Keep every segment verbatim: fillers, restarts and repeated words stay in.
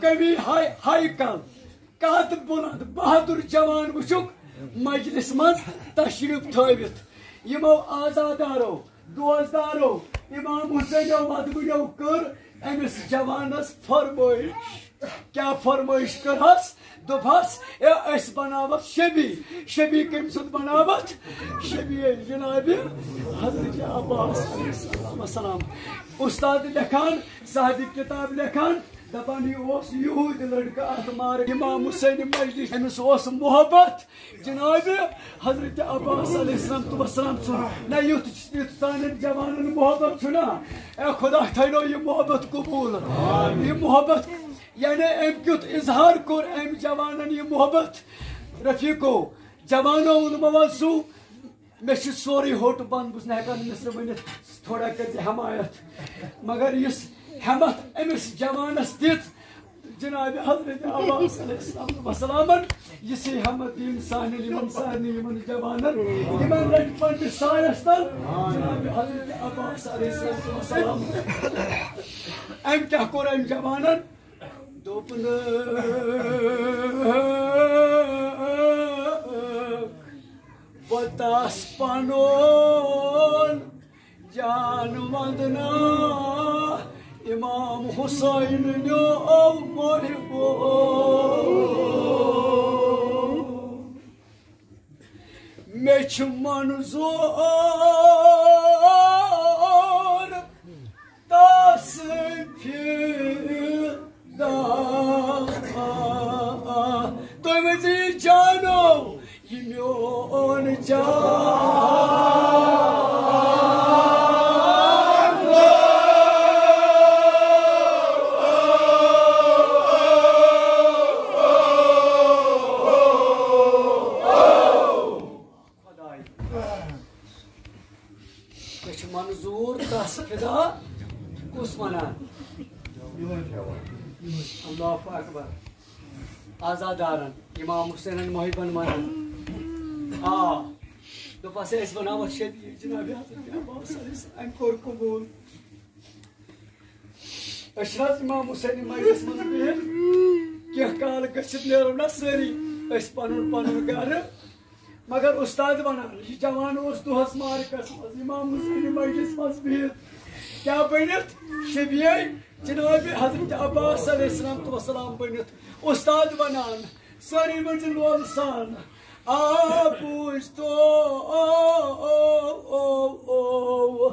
کمی ہاے ہاے کل، قد بلند بہادر جوان وٕچھُکھ مجلس منٛز تشریف تھٲوِتھ۔ یِمو عزادارو، دوستدارو، امام حسینو وۄدوٕنیو کٔر أمِس جوانس فرمٲیش۔ کیٛاہ فرمٲیش کٔرہس؟ دوٚپہس، "اے، أسۍ بناوتھ شبی، شبی کٔمۍ سُنٛد بناوتھ؟" شبی جناب حضرت عباس علیہ السلام۔ استاد لیکھان، صاحب کتاب لیکھان، دپان، یہِ اوس یہودۍ لڑکہٕ اتھ مار امام حسین مجلس، أمِس اوس محبت جناب حضرت عباس علیہ السلام تو وسلام سُنٛد۔ نہ یُتھ، یُتھ سانٮ۪ن جوانن محبت چھُ نا، اے خدا تھٲینو یہِ محبت قبول۔ یہِ محبت، یعنی أمۍ کیُتھ اظہار کوٚر أمۍ جوانن یہِ محبت۔ رفیقو، جوانو، علماء وزو، مےٚ چھُ سورُے ہوٚٹ بنٛد، بہٕ چھُس نہٕ ہٮ۪کان مِصرٕ ؤنِتھ، تھوڑا کٔرۍ زِ حمایت۔ مگر یُس ہٮ۪متھ أمِس جوانس دِژ جناب حضرت عباس علیہ السلام وسلامن، یہِ چھِ ہٮ۪متھ دِنۍ سانٮ۪ن یِمن سارنٕے یِمن جوانن، یِمن رٔٹۍ پننِس سایس تل جناب حضرت عباس علیہ السلام وسلام۔ أمۍ کیٛاہ کوٚر أمۍ جوانن؟ دوٚپنَکھ، بہٕ تَس پَنُن جان وَندنا، امام حسین نیو محبوب۔ مےٚ چھُ منظور تس فدا۔ تُہۍ ؤنِو یہِ جانو، یہِ میون جان۔ خداے۔ مےٚ چھُ منظور تس فدا، کُس ونان؟ اللہ اکبر۔ عزادارن، امام حسینن محبن ونان۔ آ، دوٚپس، أسۍ بناوتھ شبی جناب حضرت عباس علیہ السلام، أمۍ کوٚر قبول۔ أسۍ چھِنہٕ حظ امام حسین مجلس منٛز بِہِتھ؟ کینٛہہ کال گٔژھِتھ نیرو نا سٲری أسۍ پنُن پنُن گرٕ۔ مگر استاد ونان، یہِ جوان اوس دۄہس مارکس منٛز، امام حسین مجلس منٛز بِہِتھ۔ کیٛاہ بٔنِتھ؟ شبیے جناب حضرت عباس علیہ السلام تو وسلام بٔنِتھ۔ استاد ونان، سٲری ؤنۍ زِ لولہٕ سان، آ بوٗزتو، او، او، او، او۔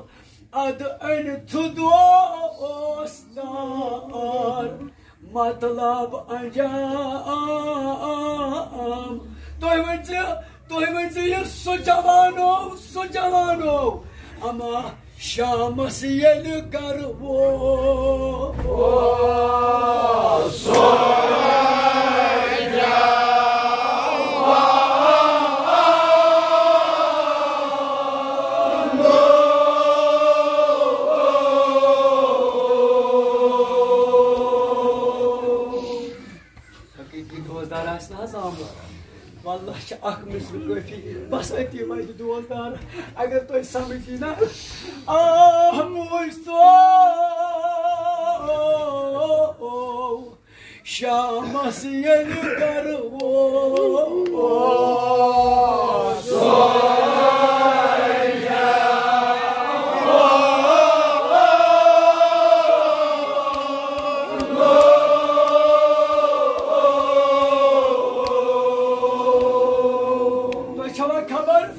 ادٕ أنۍ تھُدو اوس نار، مطلب انجام۔ تُہۍ ؤنۍ زِ، تُہۍ ؤنۍ زِ یہِ سُہ جوانو، سُہ جوانو، اما شامس ییٚلہِ گرٕ ووت۔ حقیقی دوستدار آسہِ نہ حظ آمُت۔ واللہ چھِ اکھ مصرٕ کٲفی، بس أتی واتہِ دوستدار۔ اگر تۄہہِ سمجھ یی نا، آہ، بوٗزتو، شامس ییٚلہِ گرٕ ووت۔ تۄہہِ چھوا خبر،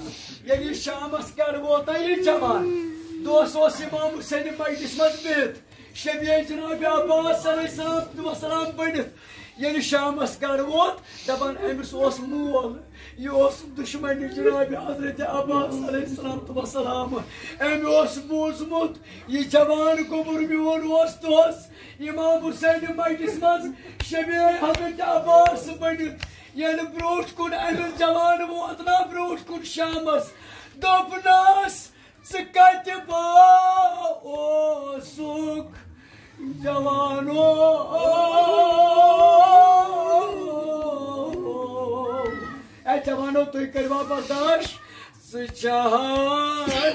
ییٚلہِ یہِ شامس گرٕ ووت نا یہِ جوان، دۄہس اوس امام حسین مجلس منٛز بِہِتھ، شبیہ جناب عباس علیہ السلام وسلام بٔنِتھ۔ ییٚلہِ شامس گرٕ ووت، دپان، أمِس اوس مول، یہِ اوس دشمن جناب حضرت عباس علیہ السلام وسلام۔ أمۍ اوس بوٗزمُت، یہِ جوان گوٚبُر میون اوس دۄہس امام حسین مجلس منٛز شبیہ حضرت عباس بٔنِتھ۔ ییٚلہِ برونٛٹھ کُن أمِس جوان ووت نا برونٛٹھ کُن شامس، دوٚپنس، ژٕ کتہِ با اوسُکھ جوانو؟ اے جوانو، تُہۍ کٔروا برداش؟ ژٕ چھہن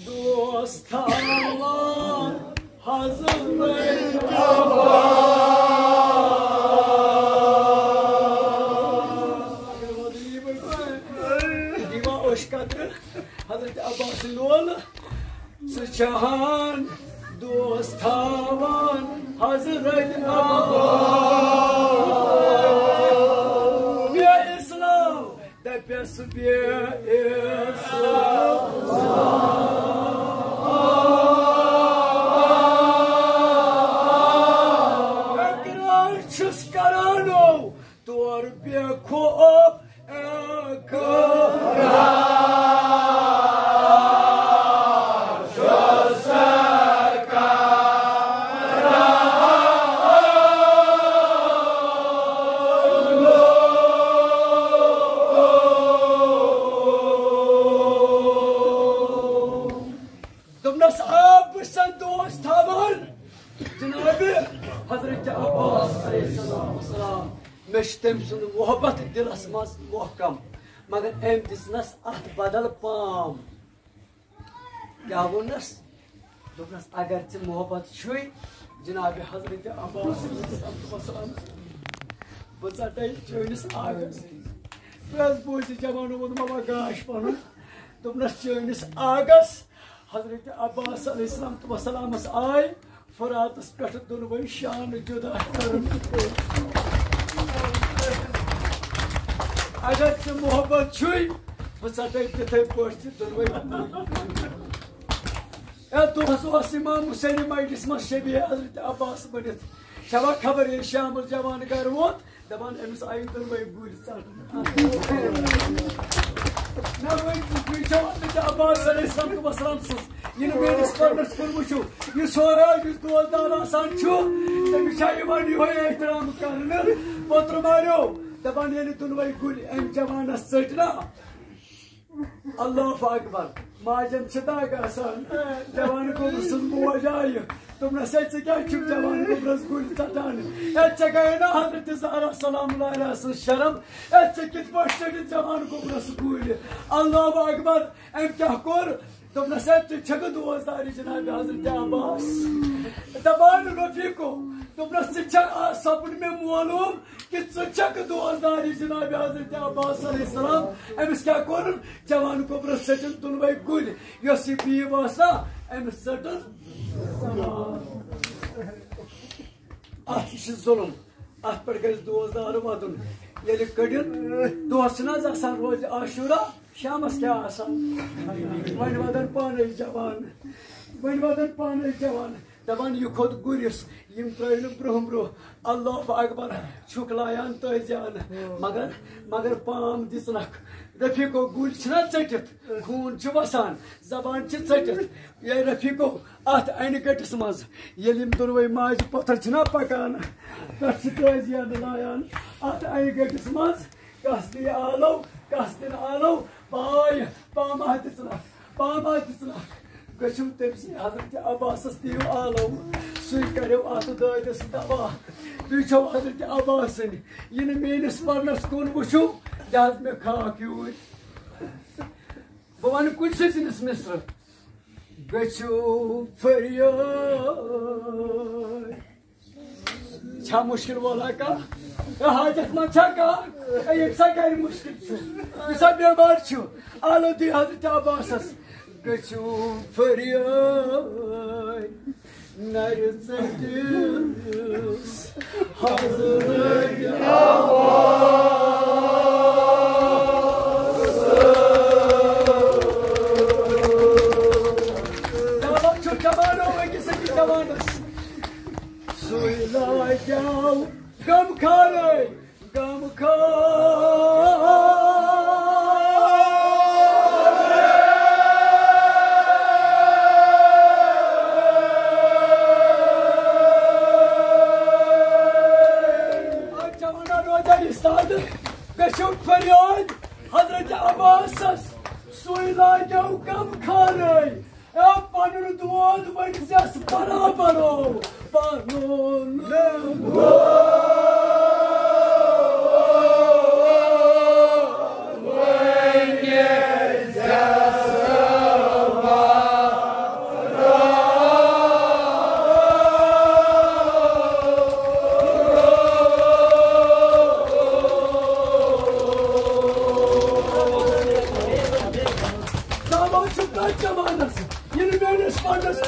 دوست تھاوان حضرت عباس۔ جہان دوست تھاوان حضرت عباس۔ بے اسلام دپس بے اسلام۔ اقرار چھُس کرانو تور بے خوف اقرار چھُس کران۔ دوٚپنس، آ، بہٕ چھُسن دوست تھاوان جناب حضرت عباس علیہ السلام۔ مےٚ چھُ تٔمۍ سُنٛد محبت دِلس منٛز محکم، مگر أمۍ دِژنس اتھ بدل پام۔ کیٛاہ ووٚننس؟ دوٚپنس، اگر ژےٚ محبت چھُے جناب حضرت عباس علیہ السلام، بہٕ ژٹے چٲنِس آگس۔ پرٛٮ۪تھ بوٗزِتھ جوانو ووٚن، بابا گاش پنُن۔ دوٚپنس، چٲنِس آگس حضرت عباس علیہ السلام والسلامس آے فراتس پٮ۪ٹھ دۄنوَے شانہٕ جدا کرنہٕ۔ اگر ژےٚ محبت چھُے، بہٕ ژٹے تِتھے پٲٹھۍ ژےٚ دۄنوَے۔ اے، دۄہس اوس امام حسین مجلس منٛز شبیہ حضرت عباس بٔنِتھ۔ چھوا خبر، ییٚلہِ شامس جوان گرٕ ووت، دپان، أمِس آیہِ دۄنوَے گُلۍ ژٹنہٕ۔ مےٚ ؤنۍ ژٕ، تُہۍ چھِو حضرت عباس علیہ السلام والسلام سٕنٛز، یہِ نہٕ میٲنِس پرنس کُن وٕچھِو، یہِ سورا یُس دوستدار آسان چھُ، تٔمِس چھا یِوان یِہوٚے احترام کرنہٕ؟ پوترٕ ماریو، دپان، ییٚلہِ دۄنوَے گُلۍ أمۍ جوانس ژٔٹۍ نا، اللہ اکبر۔ ماجن چھِ دگ آسان، جوان گوٚبرٕ سٕنٛز موج آیہِ۔ دوٚپنس، ہے، ژٕ کیٛازِ چھُکھ جوان گوٚبرس گُلۍ ژٹان؟ ہے، ژےٚ گٔیے نا حضرت زہرا سلام اللہ علیہا سٕنٛز شرم؟ ہے، ژےٚ کِتھ پٲٹھۍ ژٔٹِتھ جوان گوٚبرس گُلۍ؟ اللہ اکبر۔ أمۍ کیٛاہ کوٚر؟ دوٚپنس، ہے، ژٕ چھکھ دوستداری جناب حضرت عباس؟ دپان رفیقو، دوٚپنس، ژٕ چھکھ، آ، سپُد مےٚ معلوم، کہ ژٕ چھکھ دوستداری جناب حضرت عباس علیہ السلام۔ أمِس کیٛاہ کوٚرُن؟ جوان گوٚبرس سۭتۍ دۄنوَے گُلۍ۔ یۄس یہِ بیٖو ٲس نا، أمِس ژٔٹٕن۔ اتھ یہِ چھُ ظُلُم، اتھ پٮ۪ٹھ گژھِ دوستدار ودُن۔ ییٚلہِ کٔڑِن، دۄہس چھُنہٕ حظ آسان روزِ عاشورہ، شامس کیٛاہ آسان؟ وۄنۍ ودن پانے جوان، وۄنۍ ودن پانے جوان۔ دپان، یہِ کھوٚت گُرِس، یِم ترٲوۍ نہٕ برونٛہہ برونٛہہ۔ اللہ اکبر، چھُکھ لایان تٲزیان، مگر، مگر پام دِژنکھ۔ رفیقو، گُلۍ چھِنہ ژٔٹِتھ، خوٗن چھُ وسان، زبان چھِ ژٔٹِتھ۔ یا رفیقو، اتھ انہِ گٔٹِس منٛز ییٚلہِ یِم دۄنوَے ماجہِ پۄتھر چھِنہ پکان، پٮ۪ٹھ چھِ تٲزیان لایان۔ اتھ انہِ گٔٹِس منٛز کس دی آلو، کس دِن آلو، پاے، پامہ دِژنکھ، پامہ دِژنکھ۔ گٔژھِو تٔمۍ سٕے حضرت عباسس دِیِو آلو، سُے کریو اتھ دٲدِس دوا۔ تُہۍ چھِو حضرت عباس سٕنٛدۍ، یہِ نہٕ میٲنِس پرنس کُن وٕچھِو، یہِ حظ مےٚ خاک یوٗرۍ۔ بہٕ ونہٕ کُنہِ سٕے زِنِس مصرٕ۔ گٔژھِو فریاد۔ چھا مُشکِل وولا کانٛہہ؟ ہے، حاجت منٛد چھا کانٛہہ؟ ہے، ییٚمہِ سا گرِ مُشکِل چھُ، یہِ سا بٮ۪مار چھُ، آلو دی حضرت عباسس۔ گٔژھِو فریاد نرِ ژٔٹِس حضرت عباس۔ دعوت چھُ جوانو أکِس أکِس جوانس۔ سُے لاگیو غم خارے، غم خار۔ اَتھ جوانہ روزے استاد، گژھیو فریاد حضرت عباسس، سُے لاگیو غم خارے۔ اے پنُن دود ؤنۍزٮ۪س برابر او، پنُن دود ؤنۍزٮ۪س برابر۔ دعویٰ چھُ تتھ زمانس، ییٚلہِ میٲنِس پننِس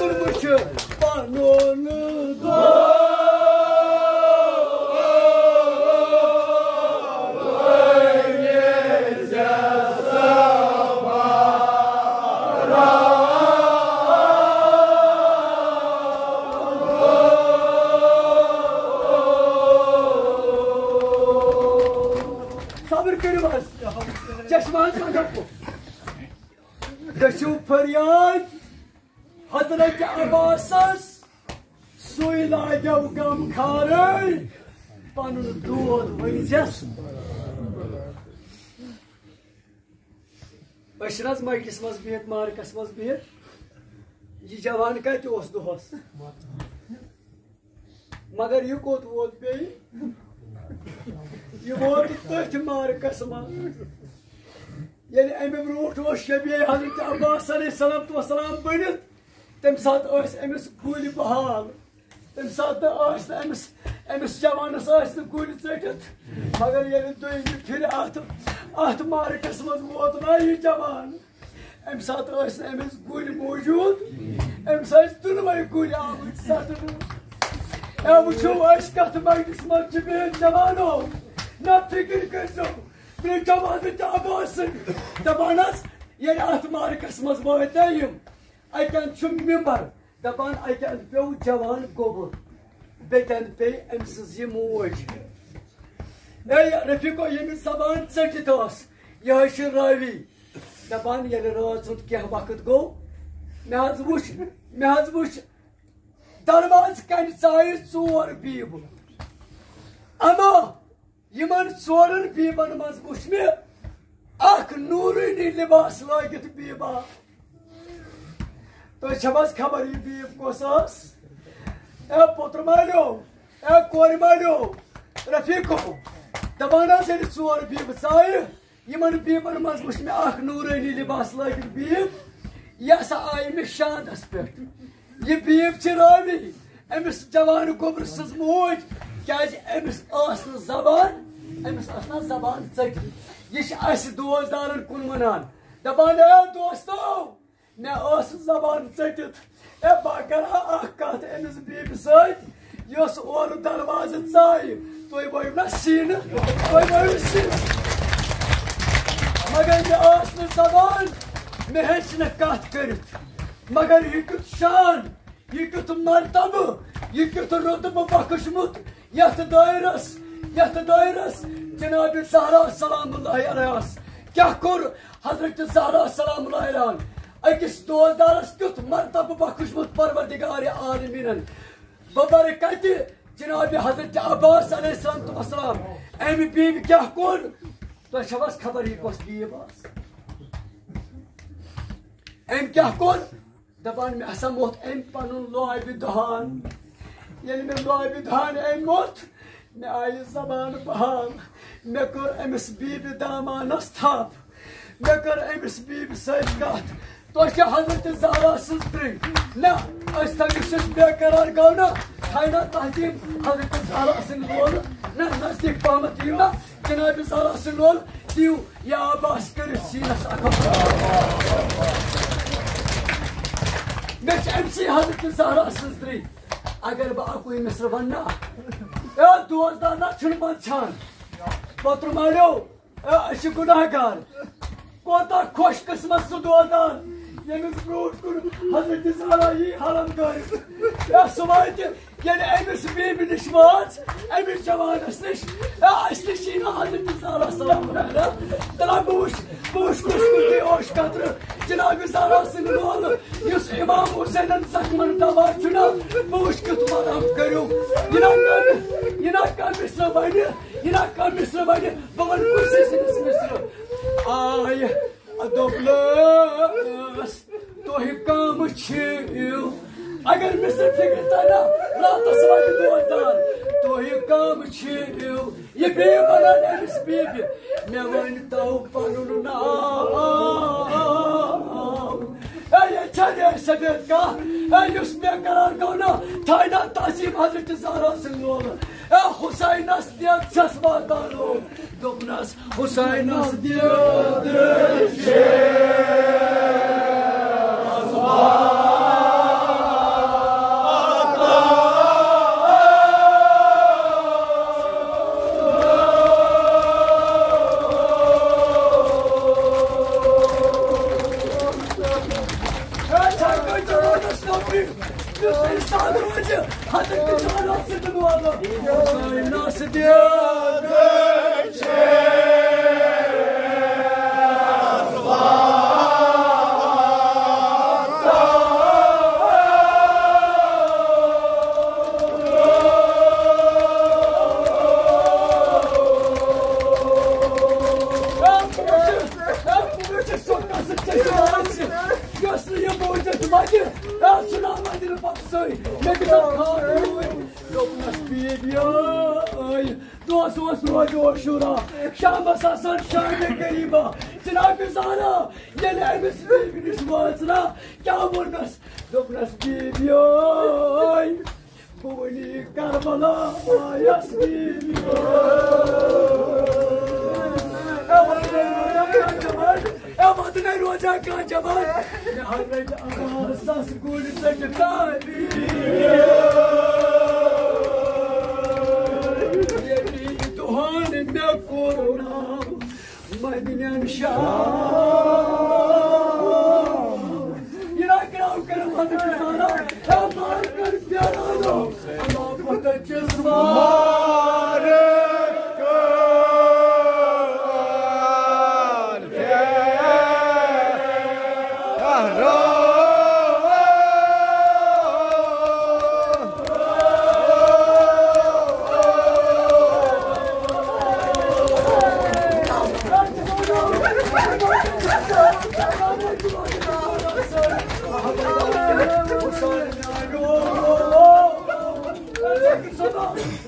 کٔرِو حظ چشمہٕ حظ منٛز۔ گٔژھِو فریاد حضرت عباسس، سُے لاگیو غم خارٕے پنُن دود ؤنۍزٮ۪س۔ أسۍ چھِنہٕ حظ مجلس منٛز بِہِتھ، مارکس منٛز بِہِتھ، یہِ جوان کتہِ اوس دۄہس؟ مگر یہِ کوٚت ووت بیٚیہِ؟ یہِ ووت تٔتھۍ مارکس منٛز۔ ییٚلہِ اَمہِ برونٛٹھ اوس شبیہ حضرت عباس علیہ الصلوۃ والسلام بٔنِتھ، تَمہِ ساتہٕ ٲسۍ أمِس گُلۍ بحال، تَمہِ ساتہٕ ٲسۍ نہٕ أمِس، أمِس جوانَس ٲسۍ نہٕ گُلۍ ژٔٹِتھ۔ مگر ییٚلہِ دوٚیمہِ پھِرِ اَتھ، اَتھ مارکس منٛز ووت نا یہِ جوان، اَمہِ ساتہٕ ٲسۍ نہٕ أمِس گُلۍ موٗجوٗد، أمِس ٲسۍ دُنوَے گُلۍ آمٕتۍ ژَٹنہٕ۔ اے وٕچھِو، أسۍ کَتھ مجلِس منٛز چھِ بِہِتھ، جوانو، نہ فِکِر کٔرۍزیو، بیٚیہِ جوان تہِ آباد سٕنٛدۍ۔ دَپان حظ، ییٚلہِ اَتھ مارکس منٛز وٲتۍ نہ یِم، اَتٮ۪ن چھُ مِمبر، دَپان اَتٮ۪ن پیوٚو جوان گوٚبُر، بیٚتٮ۪ن پیٚیہِ أمۍ سٕنٛز یہِ موج۔ اے رفیقو، ییٚمِس زبان ژٔٹِتھ ٲس، یِہوٚے چھُ رٲوی۔ دَپان، ییٚلہِ رٲژ ہُنٛد کینٛہہ وقت گوٚو، مےٚ حظ وٕچھ، مےٚ حظ وٕچھ دروازٕ کنہِ ژایہِ ژور بیٖبہٕ۔ اما یِمن ژورن بیٖبن منٛز وٕچھ مےٚ اکھ نوٗرٲنی لباس لٲگِتھ بیٖبا۔ تۄہہِ چھَو حظ خبر یہِ بیٖب کۄس ٲس؟ اے پوترٕ مالیو، اے کورِ مالیو، رفیقو، دَپان حظ ییٚلہِ ژور بیٖبہٕ ژایہِ، یِمن بیٖبن منٛز وٕچھ مےٚ اکھ نوٗرٲنی لباس لٲگِتھ بیٖب۔ یہِ ہسا آیہِ مےٚ شاندس پٮ۪ٹھ۔ یہِ بیٖب چھِ رٲوی أمِس جوان گوٚبرٕ سٕنٛز موج، کیازِ أمِس ٲس نہٕ زبان، أمِس ٲس نہٕ زبان ژٔٹِتھ۔ یہِ چھِ اَسہِ دوستدارن کُن وَنان، دَپان، اے دوستو، مےٚ ٲس زبان ژٔٹِتھ۔ اے، بہٕ کرٕ ہا اکھ کتھ أمِس بیبہِ سۭتۍ، یۄس اورٕ دروازٕ ژایہِ۔ تُہۍ ؤیِو نا سیٖنہٕ، تُہۍ ؤیِو سیٖنہٕ۔ مگر مےٚ ٲس نہٕ زبان، مےٚ ہیٚچ نہٕ کتھ کٔرِتھ۔ مگر یہِ کیُتھ شان، یہِ کیُتھ مرتبہٕ، یہِ کیُتھ رُتبہٕ بخشمُت یتھ دٲیرس، یتھ دٲیرس جناب زہرا سلام اللہ علیہس۔ کیٛاہ کوٚر حضرت زہرا سلام اللہ علیہن أکِس دوستدارس کیُتھ مرتبہٕ بخشمُت پروردگار عالمیٖنن؟ بہٕ برٕ کتہِ جناب حضرت عباس علیہ السلام، امہِ بیبہِ کیٛاہ کوٚر؟ تۄہہِ چھو حظ خبر یہِ کۄس بیب ٲس؟ أمۍ کیٛاہ کوٚر؟ دَپان، مےٚ ہسا موٚتھ أمۍ پَنُن لوبہِ دۄہان۔ ییٚلہِ مےٚ لوبہِ دۄہان أمۍ موٚتھ، مےٚ آیہِ زبان بحال۔ مےٚ کٔر أمِس بیبہِ دامانَس تھپھ۔ مےٚ کٔر أمِس بیبہِ سۭتۍ کَتھ۔ تۄہہِ چھِ حضرت زہرا سٕنٛز ترٛے۔ نہ، أسۍ تھٲوِو سُہ بے قرار گوٚو نہ۔ تھاینہ تہذیٖب حضرت زہرا سٕنٛدِ لولہٕ۔ نہ، نزدیٖک پہمتھ یِیِو نہ۔ جناب زہرا سٕنٛدِ لولہٕ۔ دِیِو یا عباس کٔرِتھ سیٖنَس اکھ۔ مےٚ چھِ أمۍ سٕے حضرت زہرا سٕنٛز ترٛے۔ اگر بہٕ اَکُے مِصرٕ وَنہٕ نا، اے دوستدار نا چھُنہٕ منٛدچھان۔ پوترٕ مالیو، اے أسۍ چھِ گُناہ گار۔ کوتاہ خۄش قٕسمت سُہ دوستدار، ییٚمِس برٛونٛٹھ کُن حضرت زہرا یی حرم کٔرِتھ۔ اے سُہ واتہِ ییٚلہِ أمِس بیبہِ نِش واژ، أمِس جوانس نِش، اے، اَسہِ نِش یی نہٕ حضرت زہرا سلام علیہا۔ تَلہ بہٕ وٕچھ، بہٕ وٕچھ کُس کُس دی اوش قطرٕ جناب زہرا سٕنٛدِ لولہٕ، یُس امام حسینن زخمن دوا چھُنہ، بہٕ وٕچھ کیُتھ مرہم کٔرِو۔ یہِ نہ کانٛہہ، یہِ نہ کانٛہہ مِصرٕ بنہِ، یہِ نہ کانٛہہ مِصرٕ بنہِ، بہٕ وَنہٕ کُسٕے سٕنٛدِس مِصرٕ۔ آے دوٚپنَس، تُہۍ کم چھِو؟ اگر مےٚ سۭتۍ فِکرِ تَرِ نا، راتَس وَنہِ دوستدار، تُہۍ کم چھِو؟ یہِ بیٚیہِ وَنان أمِس بیبہِ، مےٚ ؤنۍ تو پَنُن ناو۔ اے، ییٚتہِ چھا ریش سفید کانٛہہ؟ اے، یُس مےٚ قرار گوٚو نا، تھایہِ نا تعظیٖم حضرت زہرا سٕنٛدِ لولہٕ۔ اے، حسینَس دٮ۪د چھَس واتان لوگ۔ دوٚپنَس، حسینس دِیو دٕرشے۔ حسینس دِیو دٕرشے۔ مےٚ دِژ اَتھ خاتوٗن، دوٚپنَس، "بیبیٲے۔" دۄہَس اوس روزٕ عاشوٗرا، شامَس آسان شامِ غریٖبا۔ جناب زہرا ییٚلہِ أمِس بیبی نِش وٲژ نا، کیٛاہ ووٚننَس؟ دوٚپنَس، "بیبیٲے، بہٕ وٕنی کربلا آیَس بیبیٲے۔" اے وطن روزا کانٛہہ جوان، اے وطن روزا کانٛہہ جوان۔ مےٚ حضرت عباسس گُرۍ ژٔٹۍ تابی۔ ییٚمی دۄہن مےٚ کوٚر ناو مدنٮ۪ن شاہ۔ یہِ نہ کراو کر وطن سارا، اے مار کر پیارانو۔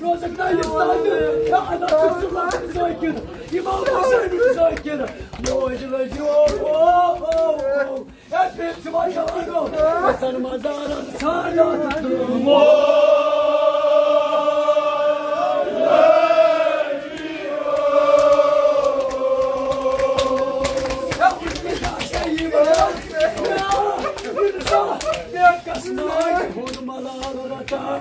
روزک نایہِ سادٕ، یا ادا چھُ سُہ لۄکُٹ ذٲکِر، اِمام حُسینُک ذٲکِر۔ موج لٔجِو، او، او، او، او۔ یا بیٚیہِ چھُ وۄنۍ جوانو، گژھن مزارن سادات تہٕ موج لٔجِو۔ یا وٕنکیٚس آسہِ یہِ وَنان، یا، یا، یا، کس ناوِ ہُنٛد ملال رٹان۔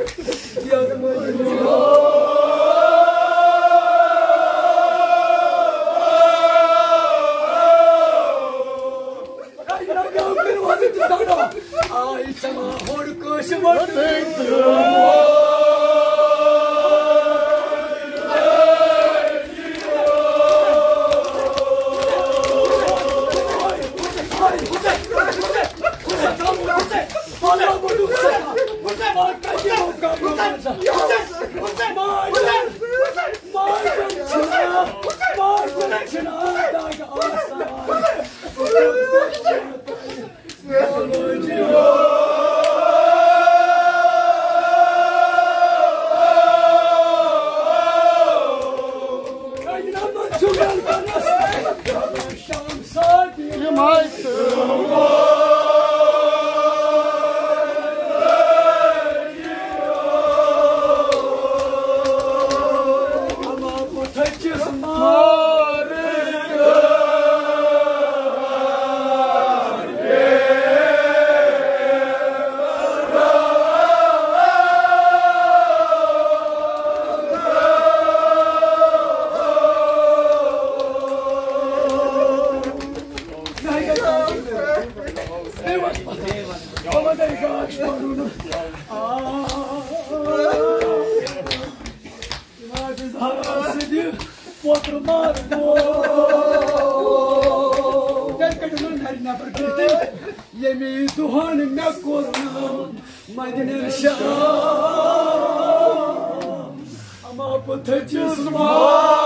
پوتر مار۔ تیٚلہِ کٔڑِو نہٕ نرِ نفر کٔرِتھ۔ ییٚمی دۄہن مےٚ کوٚر ناو مدنٮ۪ن شام، اما بہٕ تھٔچِس مارٕ۔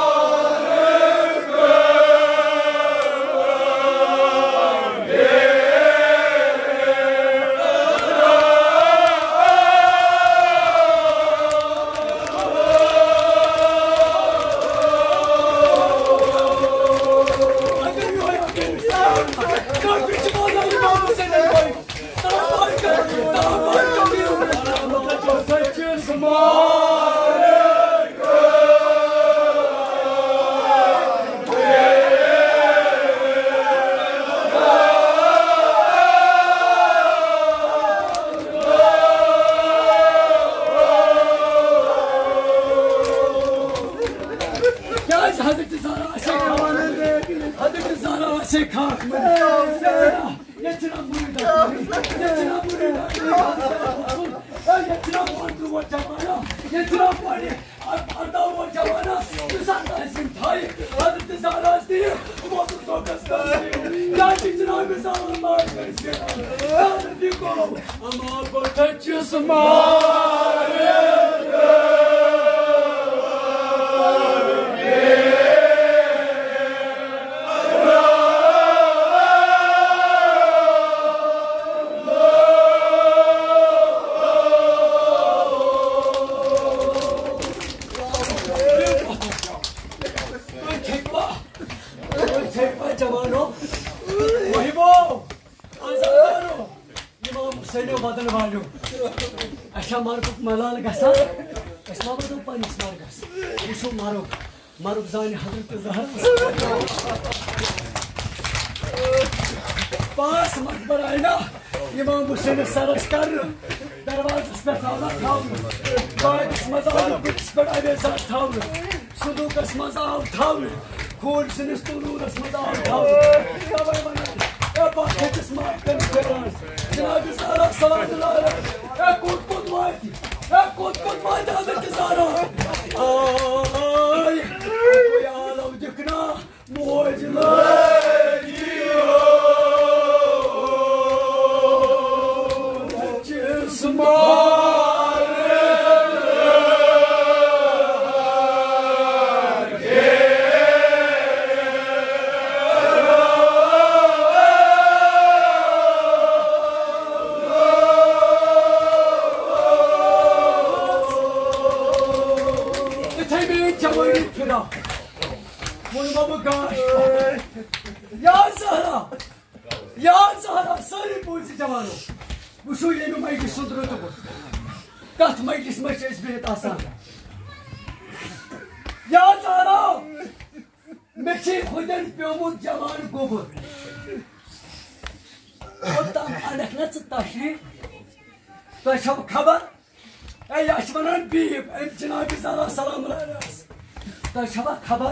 کیٛازِ حضرت زہرا آسہِ ہے خاک؟ حضرت زہرا آسہِ ہے خاک۔ ییٚتہِ چھِنہ مُریٖد آسان۔ ییٚتہِ چھِنہ مُریٖد آسان۔ ییٚتہِ چھِنہ پانٛژھ تٕرٛہ وُہَر جماعت۔ ییٚتہِ چھِنہ پانٛژھ اَرداہ وُہَر جماعت۔ یُس اَتھ آسہِ یِم تھایہِ، حضرت زہرا آسہِ تہِ یہِ۔ یِمو تُل ژوٚٹَس کٲنٛسہِ۔ یا چھِ جناب زالَن مار کٔرِتھ پھیران۔ حضرت یہِ گوٚو۔ اما بہٕ تھٔچِس مارٕ۔ چھا مرگُک ملال گژھان؟ أسۍ ما واتو پننِس مرگس؟ وٕچھو مرُگ، مرُگ زانہِ حضرت زہرا۔ پانٛژھ مقبر آیہِ نا امام حسینس سرس کرنہٕ، دروازس پٮ۪ٹھ آو نہ تھاونہٕ، باغس منٛز آو نہٕ بُتھِس پٮ۪ٹھ اَمے ساتہٕ تھاونہٕ، صندوٗقس منٛز آو تھاونہٕ، کھوٗر سٕنٛدِس تنوٗرس منٛز آو تھاونہٕ۔ توے ونان، اے بخت ہیٚکِس معاف کٔرِتھ پھیران۔ جناب زہرا سلام اللہ علیہ۔ اے کوٚت کوٚت واتہِ؟ اے کوٚت کوٚت واتہِ حضرت زہرا؟ آے، اے کوئی عالم دِکھ نا، موج لٲگِو۔ یِتھے میٲنۍ جوٲنی فدا۔ ووٚنمو بہٕ گاش۔ یا زہرا، یا زہرا، سٲری بوٗزِ جوانو۔ وٕچھِو ییٚمہِ مجلہِ سُنٛد رُتبہٕ۔ کتھ مجلس منٛز چھِ أسۍ بِہِتھ آسان۔ یا زہرا، مےٚ چھِ خۄدٮ۪ن پیومُت جوان گوٚبُر۔ اوٚتام انکھ نہ ژٕ تشریف۔ تۄہہِ چھو خبر؟ اے، یہِ چھِ وَنان بیٖب، أمۍ جناب زہرا سلام اللہ علیہَس۔ تۄہہِ چھوا خبر،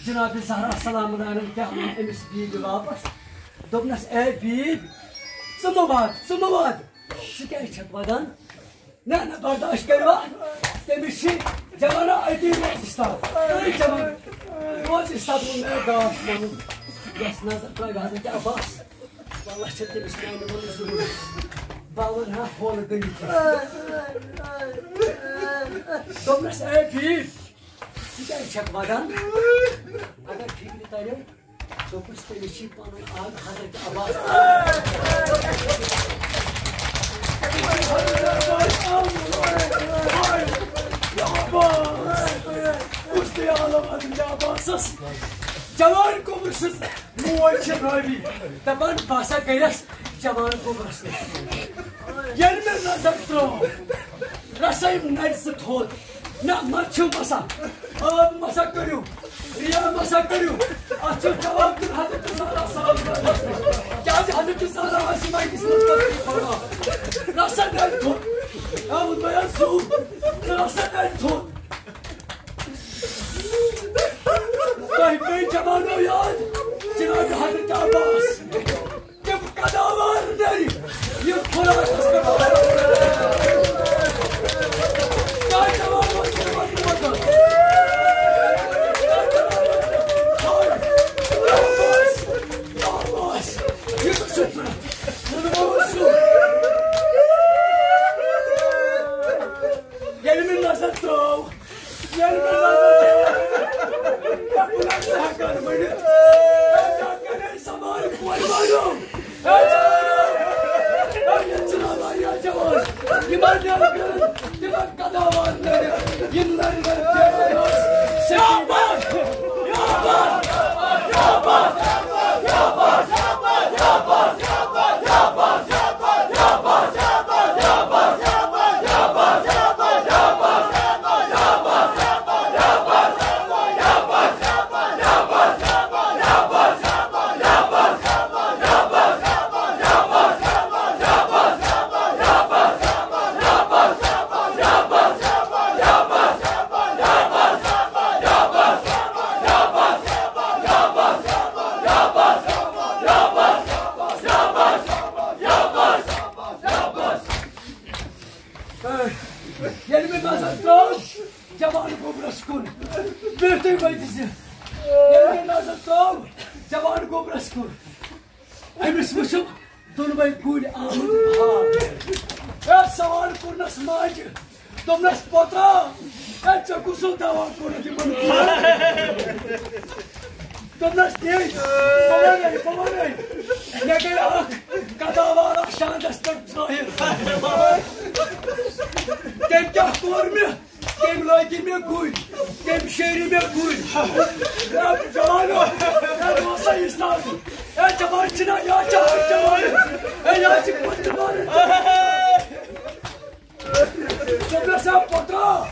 جناب زہرا سلام اللہ علیہَن کیٛاہ ووٚن أمِس بیٖبہِ واپس؟ دوٚپنَس، اے بیٖب، ژٕ مہٕ وَد، ژٕ مہٕ وَد۔ ژٕ کیٛازِ چھَکھ وَدان؟ نہ، نہ، برداشت کٔرِوا؟ تٔمِس چھِ جوانا أتی روز اِستاد۔ أے جوان، روز اِستاد ووٚن مےٚ گاش وَنُن۔ یۄس نظر ترٛٲوۍ حضرت عباس۔ واللہ چھِ تٔمِس میانہِ وَنُن ضروٗرت۔ بہٕ وَنہٕ ہا ہولہٕ گٔنٛڈِتھ۔ دوٚپنَس، اے بیٖب، ژٕ کیٛازِ چھَکھ وَدان؟ اگر فِکرِ تَرِ، دوٚپُس، تٔمِس چھِ پَنُن اَکھ حضرت عباس۔ کُس تہِ عالم حضرت عباسَس جوان گوٚبُر سٕنٛز موج چھِ رٲوی، دَپان، بہٕ ہسا گٔیَس جوان گوٚبرَس نِش۔ ییٚلہِ مےٚ نظر ترٲو، رسٲے نَرِ زٕ تھوٚد۔ نہ، مَزٕ چھُم باسان۔ آب مَسا کٔرِو، ریا مَسا کٔرِو۔ اَتھ چھُ جواب دیُن حضرت زہرا سلام علیہَس۔ کیٛازِ حضرت زہرا آسہِ مجلس منٛز تقریٖر فرما؟ رسٲے نَرِ تھوٚد۔ آ، ووٚن مےٚ، زُو، رسٲے نَرِ تھوٚد۔ تۄہہِ پیٚیہِ جوانو یاد جناب حضرت عباس۔ تِم قداوار نٔرۍ یِم خۄدایَس پٮ۪ٹھ آسان۔ کیٛاہ جوان اوس تِمن وقتن؟ کیٛاہ جوان اوس تِمن وقتن؟ یُس سُہ ییٚلہِ مےٚ نظر ترٛٲو، ییٚلہِ مےٚ نظر ترٛٲو، بہٕ نہ چھُس ہٮ۪کان ؤنِتھ۔ اے، کیٛاہ کرے سوال کورِ والٮ۪و؟ اے، جوانو! اے، ییٚتہِ چھِنہٕ واریاہ جوان۔ یِمن نیرن، تِمن قداوار نیرن۔ یِم لرِ لرِ جوان ٲسۍ۔ شاباش! شاباش! ییٚلہِ مےٚ نظر ترٲو جوان گوٚبرس کُن، بِہتھٕے ؤتھۍ زِ۔ ییٚلہِ مےٚ نظر ترٲو جوان گوٚبرس کُن، أمِس وٕچھُم دۄنوَے گُرۍ آمٕتۍ بھال۔ اے، سوال کوٚرنس ماجہِ، دوٚپنس، پوترا، اے، ژےٚ کُس اوس دوا کوٚرمُت یِمن گُرٮ۪ن؟ دوٚپنس، تی، بہٕ وَنَے، بہٕ وَنَے۔ مےٚ گٔے اکھ قداوارا شاندس پٮ۪ٹھ ظٲہِر۔ تٔمۍ کیٛاہ کوٚر مےٚ؟ تٔمۍ لٲگۍ مےٚ گُرۍ، تٔمۍ شیرِ مےٚ گُرۍ۔ اے جوانو، اے دوسا اِسلام، اے جوان چھِنہ، یا چھِ اکھ جوان، اے یا چھِ پٔتۍ مارٕنۍ۔ دوٚپنَس، "ہے پۄترا،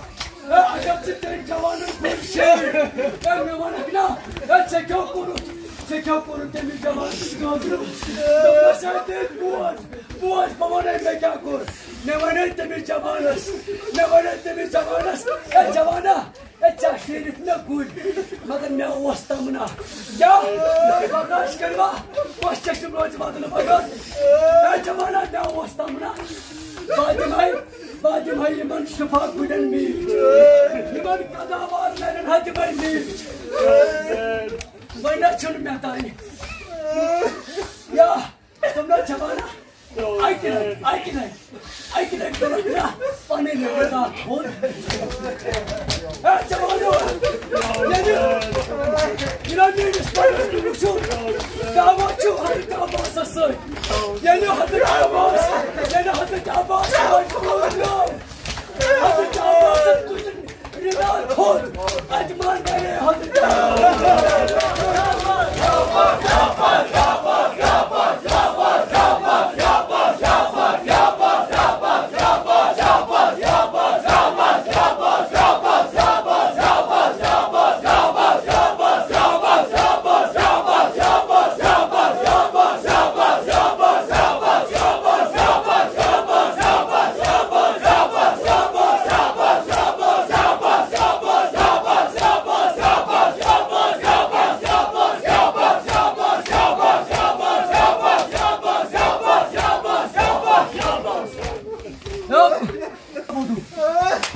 ہے اگر ژٕ تٔمۍ جوانَن گُرۍ شیٚیہِ، ہے مےٚ وَنَکھ نا، ہے ژےٚ کیٛاہ کوٚرُتھ، ژےٚ کیٛاہ کوٚرُتھ تٔمِس جوانَس خٲطرٕ؟" دوٚپنَس، "ہے تٔمۍ بوز، بوز، بہٕ وَنَے مےٚ کیٛاہ کوٚر۔ مےٚ وَنے تٔمِس جوانَس، مےٚ وَنے تٔمِس جوانَس، ہے جوانا، ہے ژےٚ شیٖرِتھ مےٚ گُرۍ، مگر مےٚ اوس تمنا۔" کیٛاہ؟ برداش کٔرِوا؟ کۄس چشم روزِ بدلہٕ بغٲر؟ ہے جوانا، مےٚ اوس تمنا۔ بہٕ دِمہٕ ہاے، بہٕ دِمہٕ ہاے یِمن شفا گُرٮ۪ن میٖٹھۍ۔ یِمن قداوار نرٮ۪ن ہا دِمہٕ ہاے میٖٹھۍ۔ وۄنۍ نہ چھُنہٕ مےٚ تانۍ۔ یا تِم نہ جوانا، اَکہِ لَٹہِ، اَکہِ لَٹہِ، اَکہِ لَٹہِ کٔرٕکھ مےٚ پَنٕنۍ رِدا تھوٚد۔ ہے جوانو، ییٚلہِ، ییٚلہِ میٛٲنِس پَرَس تُہۍ وٕچھِو، دعوا چھُ حضرت عباسَس سۭتۍ۔ ییٚلہِ حضرت عباس، ییٚلہِ حضرت عباس مجبوٗر گوٚو، حضرت عباسَن تُجِن رِدا تھوٚد۔ اَتہِ ما نیرِ حضرت عباس۔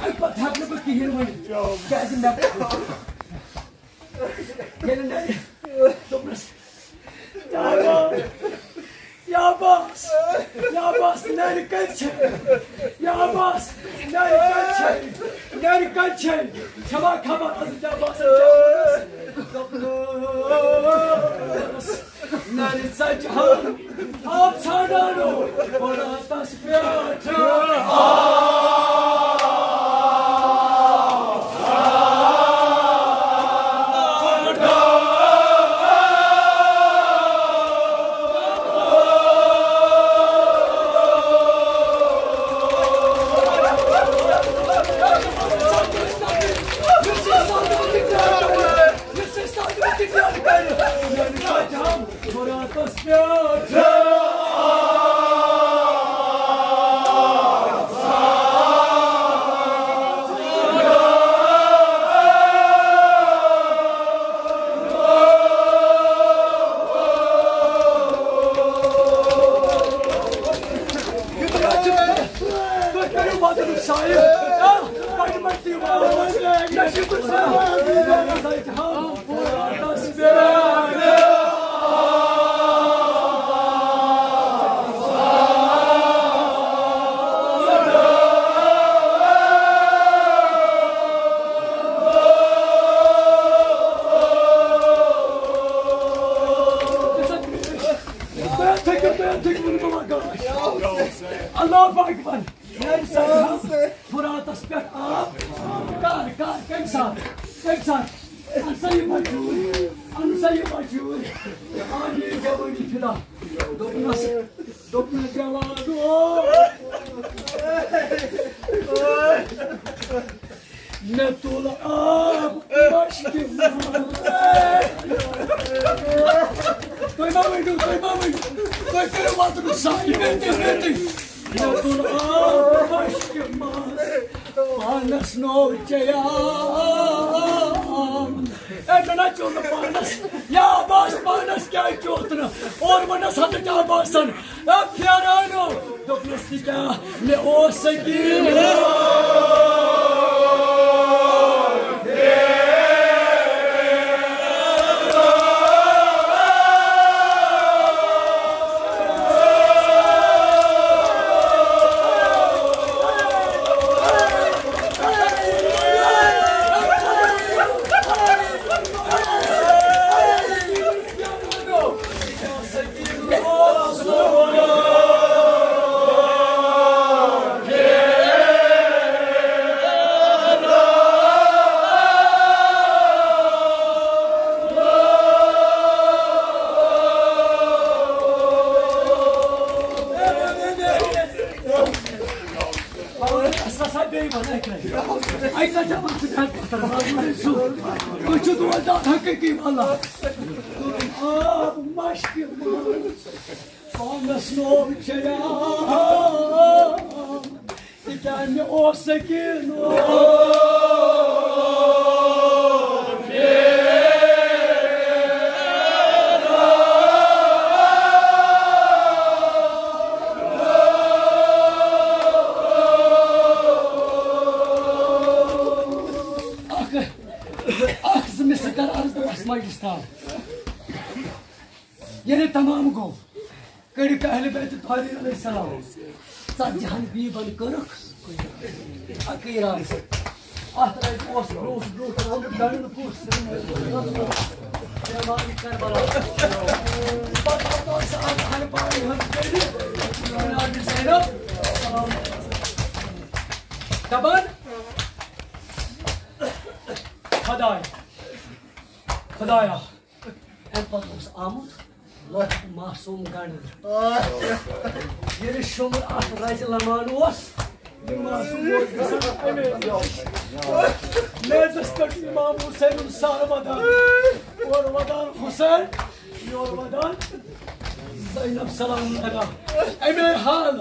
اَمہِ پَتہٕ ہٮ۪کہٕ نہٕ بہٕ کِہیٖنۍ ؤنِتھ۔ کیٛازِ مےٚ ییٚلہِ نَرِ دوٚپنَس، "یا عباس، یا عباس، یا عباس، نَرِ کَتہِ چھے؟ یا عباس، نَرِ کَتہِ چھے؟ نَرِ کَتہِ چھے؟" چھَوا خبر حضرت عباسَن کیٛاہ ووٚنُس؟ دوٚپنَس، نَرِ ژَجہِ ہَن آب ژھانٛڈانو، بَراتَس پٮ۪ٹھ۔ تُہۍ کٔرِو وَدُن شاعر۔ آ، پَتہٕ ما دِیِو آواز؟ نہ چھُ تُہۍ سَمجھان۔ تُہۍ تھٔکِو، تُہۍ تھٔکِو، ووٚنمو وۄنۍ گاش۔ اللہ اکبر۔ میٛانہِ سۭتۍ ہاو فراتَس پٮ۪ٹھ آب۔ کر، کر، کَمہِ ساتہٕ؟ کَمہِ ساتہٕ؟ اَن سا یہِ بَچوٗر، اَن سا یہِ بَچوٗر۔ آ، یہِ جوٲنی فِدا۔ دوٚپنَس، دوٚپنَس، جوانو۔ مےٚ تُل آب مشکہِ منٛز۔ تُہۍ ما ؤنِو، تُہۍ ما ؤنِو، تُہۍ کٔرِو وَتُن ساے، مےٚ تہِ، مےٚ تہِ۔ مےٚ تُل آب مشکہِ منٛز، پانَس نوٚو چیٚیام۔ اے، مےٚ نہ چیوٚو نہٕ پانَس۔ یا عباس، پانَس کیٛازِ چیوٚتھ نہٕ؟ اورٕ ووٚننَس حضرت عباسَن، اے پھیرانو، دوٚپنَس، "تہِ کیٛاہ مےٚ اوس سکیٖن؟" اَتہِ کَتہِ چھا وَنان ژٕ بیٚہہ پَتھر؟ تُہۍ چھِو دوستدار حقیٖقی واللہ۔ آب مَشکہِ منٛز پانَس نوٚو چیٚیان۔ تِکیٛازِ مےٚ اوس سکیٖن۔ اکھ، اکھ زٕ مِصرٕ کر عرض تہٕ بس مجلس تھاو۔ ییٚلہِ تمام گوٚو، کٔڑِکھ اہل بیت طاہرین علیہ السلام ژتجی ہن بیبن کٔرٕکھ عقیٖرہ۔ اتھ رزِ اوس برونٛٹھ برونٛٹھ آمُت گنڈٕ کُس؟ پیمانہِ کربلا۔ پتہٕ ہسا اوس اتھ ہن پاوِ ہٕنٛز کٔرِتھ جناب زینب۔ دپان، خدایا، خدایا، امہِ پتہٕ اوس آمُت لۄکُٹ معصوم گنڈٕ۔ ییٚلہِ شُمر اتھ رزِ لمان اوس، یہِ معصوم اوس گژھان اَمے نِش۔ میزس پٮ۪ٹھ امام حسین سر ودان، اورٕ ودان حسین، یورٕ ودان زینب سلام اللہ۔ اَمے حال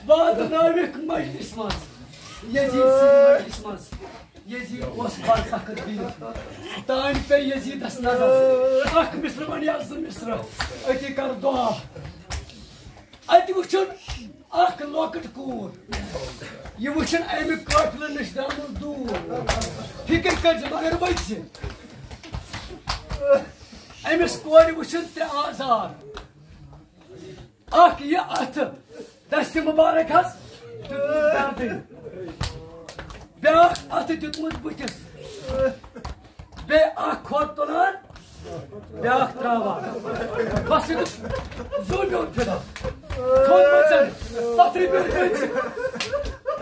واتنٲوِکھ مجلس منٛز، یزید سٕنٛدِ مجلس منٛز۔ یزید اوس بڑٕ تخت بِہِتھ۔ تانۍ پیٚیہِ یزیدس نظر۔ اکھ مصرٕ وَن یا زٕ مصرٕ۔ أتی کر دعا۔ اَتہِ وٕچھُن اکھ لۄکٕٹ کوٗر۔ یہِ وٕچھُن اَمہِ قٲفلہٕ نِش درٛامُت دوٗر۔ فِکر کٔرۍ زِ مگر ؤتھۍ زِ۔ أمِس کورِ وٕچھُن ترٛےٚ آزار۔ اکھ یہِ اتھٕ دستہِ مبارک حظ دیُتمُت گردٕنۍ، بیٛاکھ اتھٕ دیُتمُت بٕتھِس، بیٚیہِ اکھ کھۄر تُلان، بیٛاکھ تراوان۔ بس یہِ دیُت زوٗ میوٚن فِرا۔ تھوٚد وۄنۍ زن پتھرِ پٮ۪ٹھ کٔرۍ زِ۔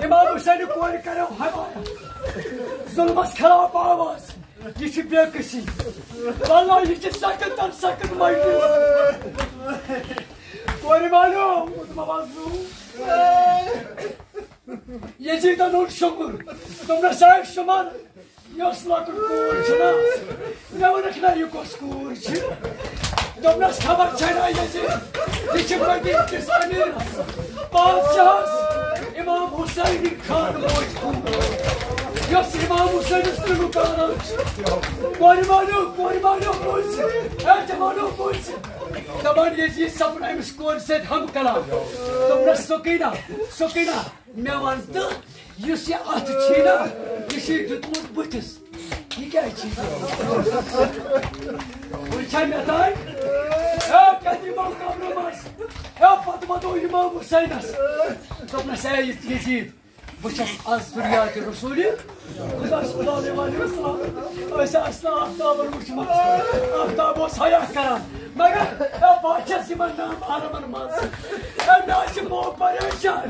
امام حسینہِ کورِ کریو حمایت، ظلمس خلاف آواز۔ یہِ چھِ بے کسی۔ واللہ یہِ چھِ سخت تر سخت مجلس۔ کورِ مانیو، مطلب، آواز نو۔ یزیدن اوٚن شُمر۔ دوٚپنس، اے شُمر، یۄس لۄکٕٹ کوٗر چھِ نا، مےٚ ووٚنُکھ نا، یہِ کۄس کوٗر چھِ؟ دوٚپنس، خبر چھےٚ نا یزید، یہِ چھِ مدینہٕ کِس امیٖرس، بادشاہس، امام حسینٕنۍ خانہٕ موج کوٗر، یۄس امام حسینس تِلُک آرام چھِ۔ کورِ مانیو، کورِ مانیو، بوٗزِ، اے جوانو، بوٗزِ۔ دپان یزید سپُد أمِس کورِ سۭتۍ ہم کلام۔ دوٚپنس، سکینہ، سکینہ، مےٚ وَن تہٕ، یُس یہِ اَتھٕ چھی نا، یہِ چھی دیُتمُت بٕتھِس۔ یہِ کیٛازِ چھی دیُتمُت؟ وٕچھا مےٚ تام؟ ہے، کَتہِ یِمو قبرٕ منٛز؟ ہے، پَتہٕ وَنو اِمام حُسینَس۔ دوٚپنَس، اے یہِ یزید، بہٕ چھَس از ذُریاتِ رسوٗلِ خدا صلی اللہ علیہ وسلم۔ أسۍ آسہٕ نہٕ آفتابن وٕچھمٕژ۔ آفتاب اوس حیا کران۔ مگر، اے، بہٕ چھَس یِمن نامحرمن منٛز۔ اے، مےٚ حظ چھِ موج پریشان۔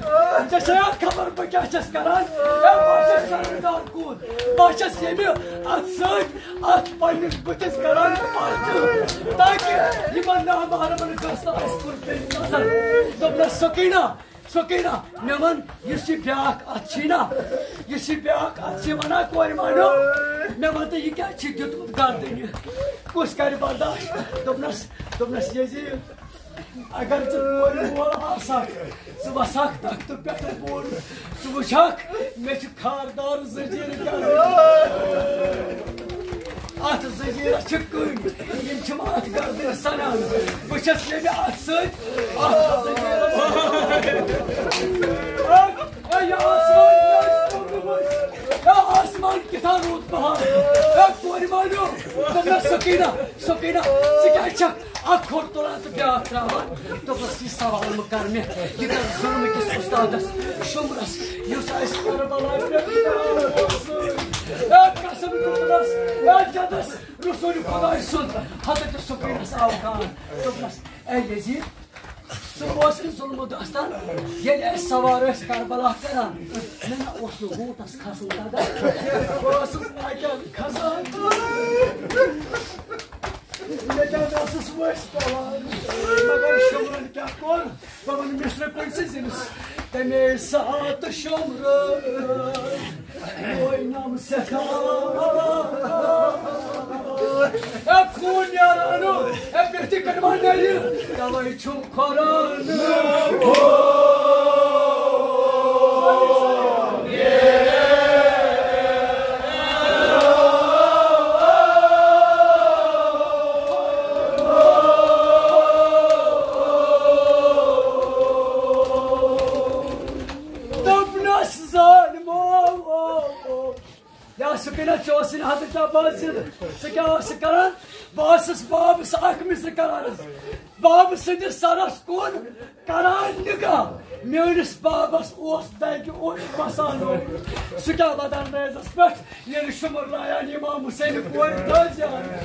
ژےٚ چھےٚ یا خبر بہٕ کیٛاہ چھَس کران؟ اے، بہٕ حظ چھَس شرمدار کُن۔ بہٕ حظ چھَس ییٚمہِ اَتھٕ سۭتۍ اَتھ پننِس بٕتھِس کران پردٕ، تاکہِ یِمن نامحرمن گٔژھ نہٕ اَسہِ کُن پیٚنۍ نظر۔ دوٚپنَس، سکینہ، سکینہ، مےٚ وَن، یُس یہِ بیٛاکھ اَتھ چھی نا، یُس یہِ بیٛاکھ اَتھ چھی وَنان کورِ مانیو، مےٚ وَن تہٕ یہِ کیٛازِ چھی دیُتمُت گردٕنہِ؟ کُس کَرِ برداش؟ دوٚپنَس، دوٚپنَس، یزید، اگر ژٕ کورِ مول آسہٕ ہاکھ، ژٕ وَسہٕ ہاکھ تختہٕ پٮ۪ٹھ بۄن، ژٕ وٕچھ ہاکھ، مےٚ چھِ خاردار زٔجیٖر گردٕنۍ۔ اَتھ زٔجیٖرَس چھِ کٔنۍ، یِم چھِم اَتھ گردٕنۍ سَنان۔ بہٕ چھَس ییٚمہِ اَتھٕ سۭتۍ اَتھ زٔجیٖرَس سَنان۔ اے، اے، یہِ آسمان کیٛازِ کوٚر نہٕ وۄنۍ؟ اے، آسمان کِتھا روٗد بہار؟ اے، کورِ مانیو، دوٚپنَس، سکینہ، سکینہ، ژٕ کیٛازِ چھَکھ اکھ کھۄر تُلان تہٕ بیٛاکھ ترٛاوان؟ دوٚپنَس، یہِ سوال مہٕ کر مےٚ، یہِ کر ظُلمہٕ کِس اُستادَس، شُمرَس، یُس اَسہِ کربلا پٮ۪ٹھ اوس۔ اے قسم دیُتنَس، اے جدس، رسول خداے سُنٛد، حضرت سکینَس آو کان۔ دوٚپنَس، اے یزید، ژٕ اوسُے ظُلمہٕ داستان، ییٚلہِ أسۍ سوار ٲسۍ کربلا کران، مےٚ نہ اوس نہٕ ووٗٹَس کھسُن تگان۔ بہٕ اوسُس اَکہِ اَنٛدٕ کھسان۔ مےٚ کیٛاہ مےٚ اوسُس ؤسۍ پٮ۪وان، مگر شُمرن کیٛاہ کوٚر؟ بہٕ وَنہٕ مِصرٕ پٲٹھۍ زِ زِنِس تَمے ساتہٕ شُمرٕ۔ سٮ۪ٹھاہ۔ اے خوٗن نیران، اے پٮ۪ٹھِ کَنہِ ما نیرِ، تَوَے چھُم کھۄران۔ دوٚپنَس زانمو، یا سُہ کِنہ ژےٚ اوسُے نہٕ حضرت عباس زِندٕ؟ ژٕ کیٛاہ ٲسٕکھ کران؟ بہٕ اوسُس بابہٕ سۭتۍ اکھ مِصرٕ کران حظ۔ بابہٕ سٕنٛدِس سرس کُن کران نگاہ۔ میٲنِس بابس اوس دگہِ اوٚش بسان۔ سُہ کیٛاہ ودان میزس پٮ۪ٹھ، ییٚلہِ شُمُر لایان امام حسین کورِ دٔزۍ یان۔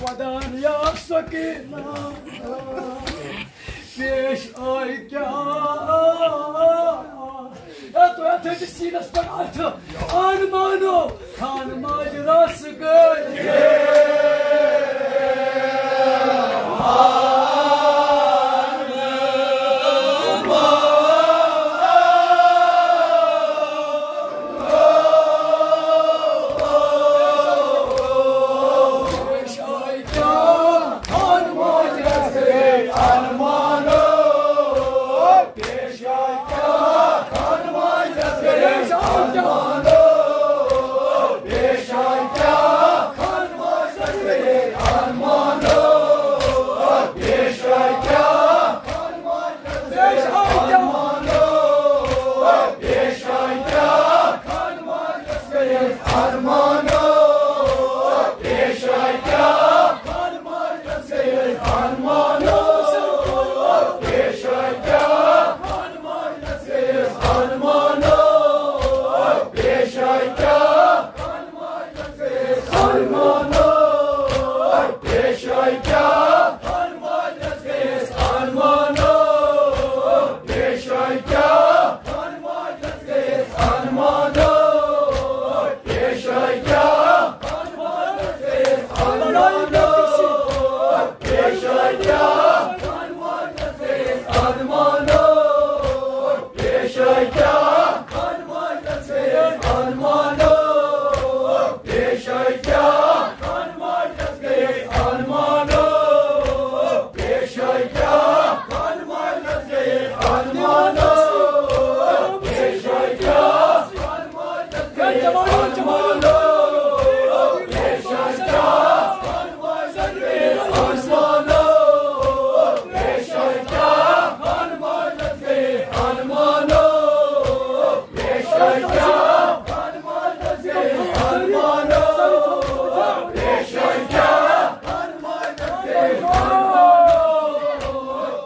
ودان یا سکینہ۔ پیش آے کیا؟ اے تُہۍ اَتھ تھٲیِو سیٖنَس پٮ۪ٹھ اَتھٕ۔ آن مانو، خان ماجہِ رَس گٔے۔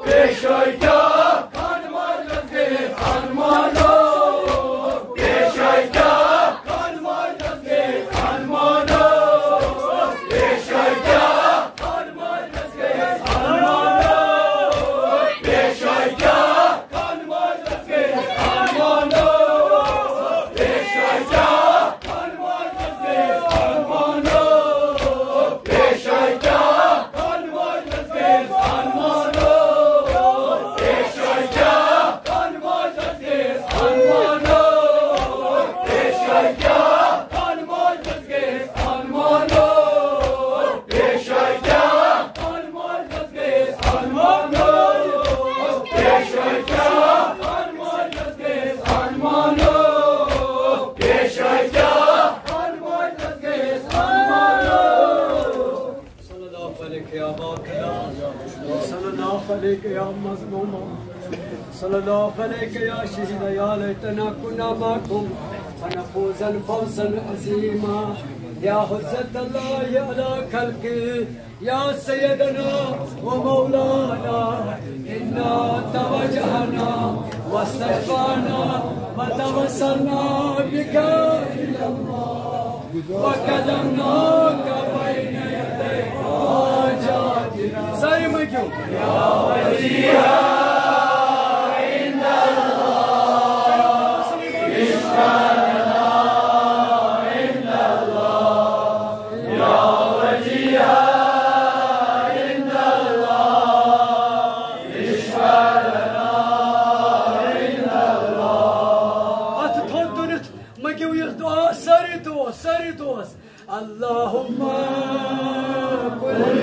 پیش آے صلى الله عليك يا مظلوم، صلى الله عليك يا شهيد، يا ليتنا كنا معكم فنفوز فوزا عظيما. يا حجة الله على خلقه، يا سيدنا ومولانا، إنا توجهنا واستشفعنا وتوسلنا بك إلى الله. وقدمناك بين يدي حاجاتنا. سارے مٔنٛگِو۔ اَتھٕ تھوٚد تُلِتھ مٔنٛگِو یہِ دُعا، سٲری دُعا، سٲری اللهم كن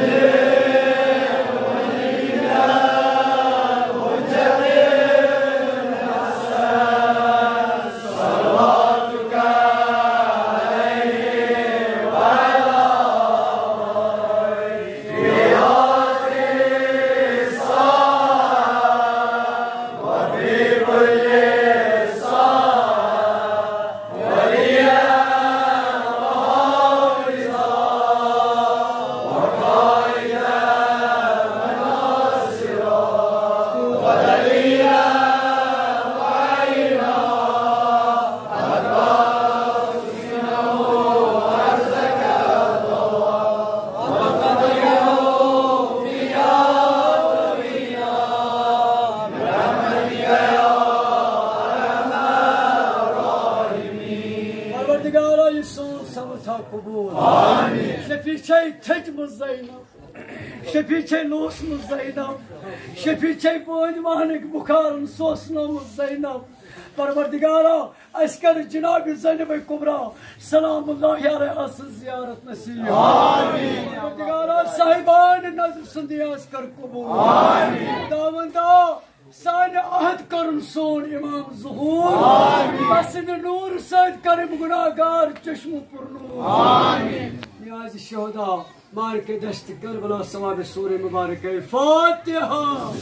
پروردگارا، یہِ سون صبر تھاو قبول۔ شفیع چھے تھٔچمٕژ زینب، شفیع چھے لوسمٕژ زینب، شفیع چھے پٲنۍ ماہنٕکۍ بُخارن سوسنٲومٕژ زینب۔ پروردگارا، اَسہِ کر جناب زینب کبریٰ سلام اللہ علیہا سٕنٛز زیارت نصیب۔ پروردگارا، صاحبان نظر سُنٛد یاس کر قبول۔ خداوندا، سانہِ عہد کرُن سون امام ظہور۔ تسٕنٛدِ نوٗر سۭتۍ کرم گناہگار چشمہٕ پر نوٗر۔ نیازِ شہدا، معرکہ دشت کربلا، ثوابِ سورہ مبارکہ۔ فاتحہ۔